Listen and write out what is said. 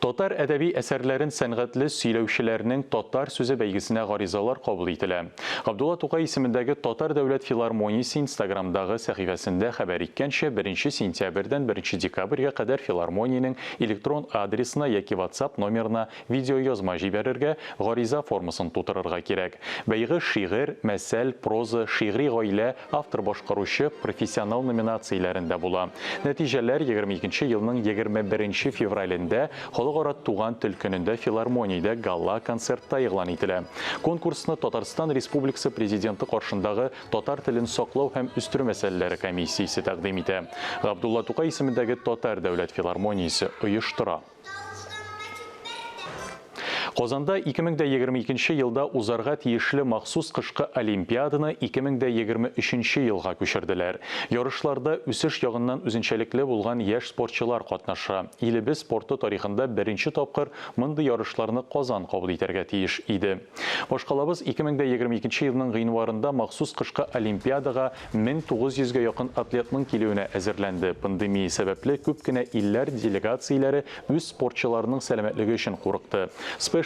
Татар әдәби әсәрләрен сәнгатьле сөйләүчеләрнең Татар сүзе бәйгесенә гаризалар кабул ителә. Габдулла Тукай исемендәге Татар дәүләт филармониясе Инстаграмдагы сәхифәсендә хәбәр иткәнчә, беренче сентябрьдән беренче декабрьгә кадәр филармониянең электрон адресына яки WhatsApp номерына видеоязма җибәрергә, гариза формасын тутырырга кирәк. Бәйге шигырь, мәсәл, проза, шигъри гаилә, автор-башкаручы, профессионал номинацияләрендә була. Нәтиҗәләр 22 нче елның 21 нче февралендә Халыкара туган тел көнендә филармониядә гала-концертта игълан ителә. Конкурсны Татарстан Республикасы Президенты каршындагы татар телен саклау һәм үстерү мәсьәләләре комиссиясе тәкъдим итә. Габдулла Тукай исемендәге Татар дәүләт филармониясе оештыра. Казанда 2022 елда узарга тиешле махсус кышкы Олимпиаданы 2023 елга күчерделәр. Ярышларда үсеш ягыннан үзенчәлекле булган яшь спортчылар катнаша. Илебез спорты тарихында беренче тапкыр мондый ярышларны Казан кабул итәргә тиеш иде. Башкалабыз 2022 елның гыйнварында махсус кышкы Олимпиадага 1900 гә якын атлетның килүенә әзерләнде. Пандемия сәбәпле, күп кенә илләр делегацияләре үз спортчыларының сәламәтлеге өчен курыкты.